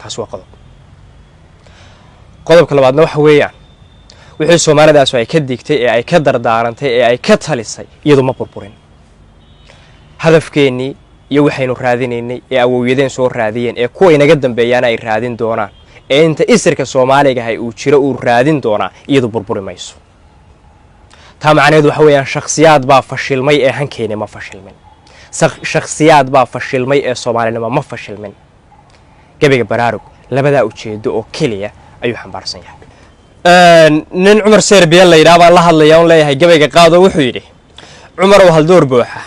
Taas waa qodob. Qodobka labaadna waxa weeyaan, wixii soomaalidaasu ay ka digtay ee ay ka dardaarantay ee ay ka talisay iyadu ma burburin. Hadafkeennii iyo waxaynu raadinaynay ee awowyadeen soo raadiyeen ee kuwa inaga dambeeyaana ay raadin doonaan ee inta isirka soomaaligahay uu jiro uu raadin doonaa, iyadu burburi mayso. Taa macnaheedu waxa weeyaan, shakhsiyaad baa fashilmay ee hankeeni ma fashilmin, shakhsiyaad baa fashilmay ee soomaalinimo ma fashilmin. Gabayga Baraarug labadaa ujeedo oo keliya ayuu xambaarsan yahay. Nin Cumar Serbiya la yidhaha baan la hadlaya on leeyahay gabayga qaado. Wuxuu yidhi: Cumarow, haldoor buuxa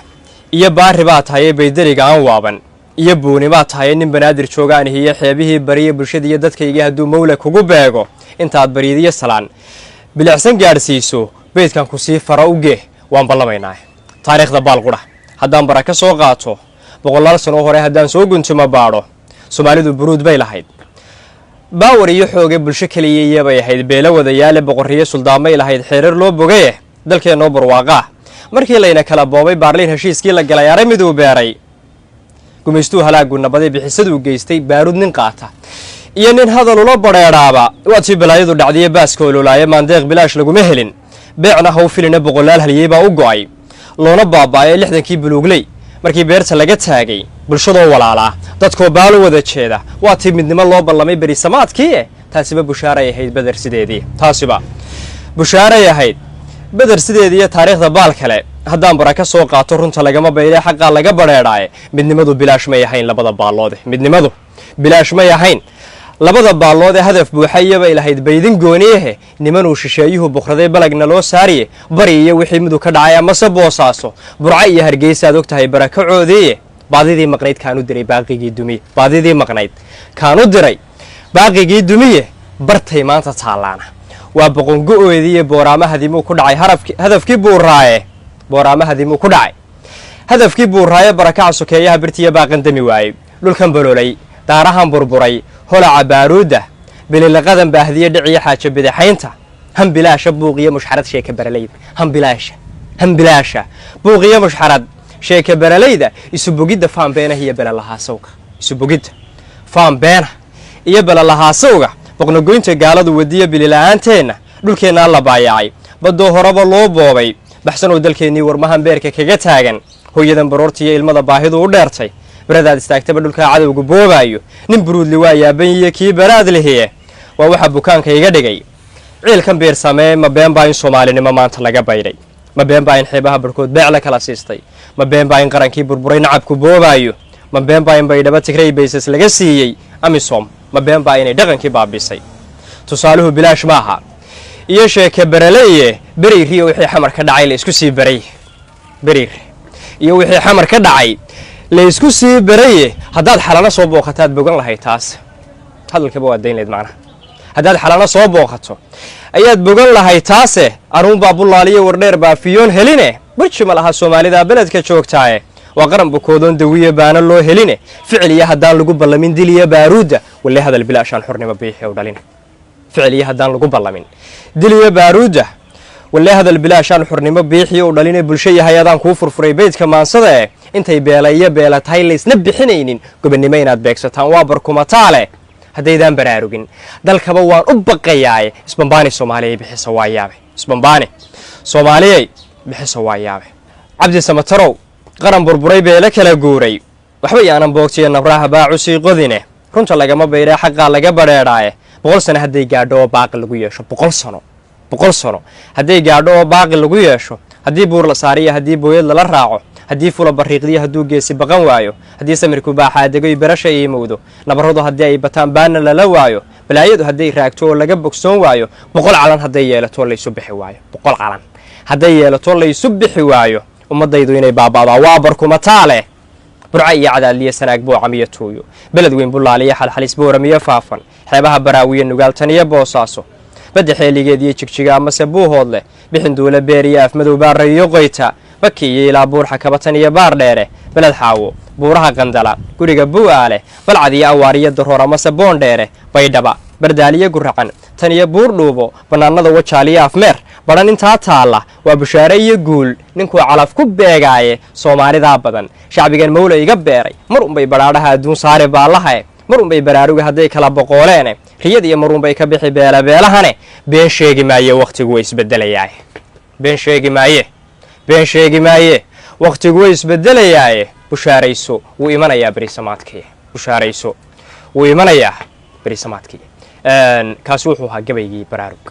iyo baari baa tahaye, baydariga aan waaban iyo buuni baa tahaye, nin Banaadir joogaan iyo xeebihii bariya bulshada iyo dadkaygii, hadduu mawla kugu beego intaad bariidiyo salaan bilicsan gaadhsiiso, beydkan ku sii fara u geh, waan ballamaynaa. Taariikhda baal qudha haddaan bara ka soo qaato, 100 sano hore haddaan soo guntimo baadho, Soomaalidu buruud bay lahayd, baawar iyo xooge, bulsho keliya iyabay ahayd, beelo wadayaale, boqorriyo suldaamay lahayd, xeerar loo bogaye, dalkeennoo barwaaqaa. Markii layna kala boobay, Baarliin heshiiskii la galay, aramiduu beeray gumaystuu, halaagu nabaday bixisaduu geystay, baaruud nin qaata iyo nin hadal ula badheedhaaba, waa tii balaayadu dhacdiye baaska ololaaye. Maandeeq bilaash laguma helin, beecna haw filina, boqolaal haliyey baa u go'ay loona baaba'ay. 60-kii buluugley markii beerta laga taagay, bulshadoo walaalaa, dadkoo baalo wada jeeda, waa tii midnimo loo ballamay berisamaadkii. Taasiba bushaaray ahayd Beder sideedii, taasiba bushaaray ahayd Beder sideediiyo. Taariikhda baal kale haddaan bara ka soo qaato, runta lagama baydhay, xaqaa laga badheedhaaye, midnimadu bilaash may ahayn labada baalloode, midnimadu bilaash may ahayn labada baallood ee hadaf buuxa iyabay lahayd baydin gooniyahe. Nimanuu shisheeyuhu bukraday balagna loo saariye, bari iyo wixii Mudug ka dhacay amase Boosaaso, Burco iyo Hargeysa aad og tahay barakacoodiiye. Baadidii maqnayd kaanu diray baaqigii dumiye, baadidii maqnayd kaanu diray baaqigii dumiye, bartay maanta taallaana waa boqongo-oodiiyo. Booraamahadimuu ku dhacay hadafkii buuraaye, booraamahadimuu ku dhacay hadafkii buuraaye, barakaca sokeeyaha birtiya baaqan dami waayey, dhulkan bololay, daarahan burburay, holaca baaruudda, bililaqadan baahdiye, dhiciyo xaaja bidaxaynta, hambilaasha buuqiyo mushxarad sheeka baralayda, hambilaasha, hambilaasha buuqiyo mushxarad sheeka baralayda, isubogidda faanbeenah iyo belalahaasowga, isubogidda faanbeena iyo belalahaasowga, boqnogoynta gaaladu wadiya, bilila-aanteenna dhulkeennaa la baayacay, baddoo horeba loo boobay, baxsanoo dalkeennii warmahan beerka kaga taagan, hooyadan baroortiiyo ilmada baahidu u dheertay, beradaad istaagtaba dhulkaa cadowga boobaayo, nin buruudli waa yaaban iyo kii baraad lihiye, waa waxa bukaanka iga dhigay ciilkan biirsamee. Ma been baa in soomaalinimo maanta laga baydhay? Ma been baa in xeebaha barhkood beec la kala siistay? Ma been baa in qarankii burburay nacabku boobaayo? Ma been baa in Baydhabo Tigray bases laga siiyey AMISOM? Ma been baa inay dhaqankii baabisay? Tusaaluhu bilaash maaha iyo sheeke beraleye. Beriiriyo wixii Xamar ka dhacay la isku sii baray, Beriir iyo wixii Xamar ka dhacay la isku sii baraye, haddaad Xalano soo booqataad bogan lahayd taas, hadalkaba waa dayn layd macnaha. Haddaad Xalano soo booqato ayaad bogan lahayd taase. Anuunbaa Bullaaliyo Wardheer baa fiyoon heline, burji ma laha Soomaalida beledka joogtaaye, waa qaran bukoodoon dawiye baana loo heline. Ficil iyo haddaan lagu ballamin diliya baaruudda, walle hadal bilaashaan xornimo biixi u dhalin. Ficil iyo haddaan lagu ballamin diliya baaruudda, walle hadal bilaashaan xornimo biixi u dhaline. Bulsho yahay adaan kuu furfuray beydka maansada eh, intay beela iyo beela tahay laysna bixinaynin, gobonnimo inaad beegsataan waa barkumataale. Haddaydaan baraarugin dalkaba waan u baqayaaye, isbambaani Soomaaliyay bixisa waa yaabe, isbambaani Soomaaliyay bixisa waa yaabe. Cabdi Samatarow, qaran burburay, beele kala guuray, waxba yaanan boogtiyo nabraha baacu sii qodine, runta lagama baydhee, xaqaa laga badheedhaaye. 100 sano hadday gaadho oo baaqi lagu yeesho, 100 sano, 100 sano hadday gaadho oo baaqi lagu yeesho, haddii buur la saariyo, haddii booyad lala raaco, haddii fula bariiqdiyo, hadduu geesi baqan waayo, haddii samirku baaxaadegoy barasha iimowdo, nabarradu haddii ay bataan, baana lala waayo, balaayadu hadday raagto oo laga bogsoon waayo, 100 calan hadday yeelato laysu bixi waayo, 100 calan hadday yeelato laysu bixi waayo, ummadaydu inay baaba'daa waa barkumataale. Burco iyo Cadaadliyo Sanaag, Boocamiyo Tuuyo, Beled Weyn, Bulaaliyo Xalxalis, Booramiyo Faafan, xeebaha Baraawiyo Nugaaltan iyo Boosaaso, badda xeeligeed iyo Jigjiga amase Buuhoodleh, Bixinduule, Beer iyo Afmadow, Baara iyo Qoyta, Baki iyo ilaa Buurxa Kabatan iyo Baar Dheere, Beled Xaawo, buuraha Qandala, guriga Bu'aale, Balcad iyo Awaar iyo Daroor amase Boondheere, Baydhaba, Bardaaliyo Guracan, tan iyo Buur Dhuubo, bannaanada Wajaaliyo Afmeer, badhan intaa taalla waa bushaare iyo guul ninkuu calaf ku beegaaye. Soomaalidaa badan shacbigan mawla iga beeray, mar unbay badhaadhaha adduun saare baallahae. Marunbay baraaruga hadday kala boqooleene, riyad iyo marunbay ka bixi beelabeelahane. Been sheegi maaye, wakhtigu way isbedelayaaye. Been sheegi maaye, been sheegi maaye, wakhtigu way isbedelayaaye. Bushaarayso, wuu imanayaa berisamaadkii. Bushaarayso, wuu imanayaa berisamaadkii. Kaasi wuxuu ahaa gabaygii Baraarug.